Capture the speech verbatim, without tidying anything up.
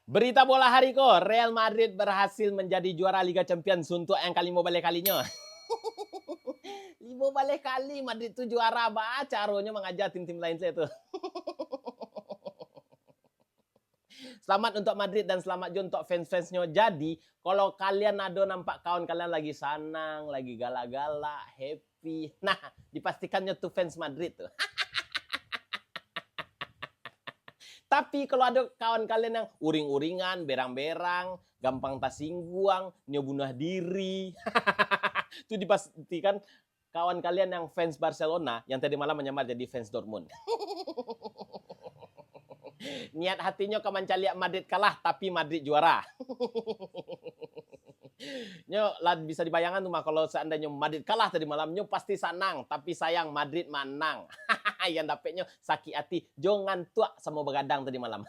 Berita bola hari ko, Real Madrid berhasil menjadi juara Liga Champions untuk yang kalimo baleh kalinyo. Limo baleh kali Madrid tu juara, ba caronyo mangaja tim-tim lain sajo tu. Selamat untuk Madrid dan selamat juo untuk fans-fansnyo. Jadi, kalau kalian ado nampak kawan kalian lagi sanang, lagi galak-galak, happy, nah, dipastikannyo tu fans Madrid tu. Tapi kalau ado kawan kalian yang uring-uringan, berang-berang, gampang tasingguang, nyo bunuah diri, tu dipastikan kawan kalian yang fans Barcelona yang tadi malam manyamar jadi fans Dortmund. Niat hatinyo ka mancaliak Madrid kalah, tapi Madrid juara. Nyo lah bisa dibayangan tu mah, kalau seandainyo Madrid kalah tadi malam, nyo pasti sanang, tapi sayang Madrid manang. Yang dapeknyo sakik ati, jo ngantuak samo bagadang tadi malam.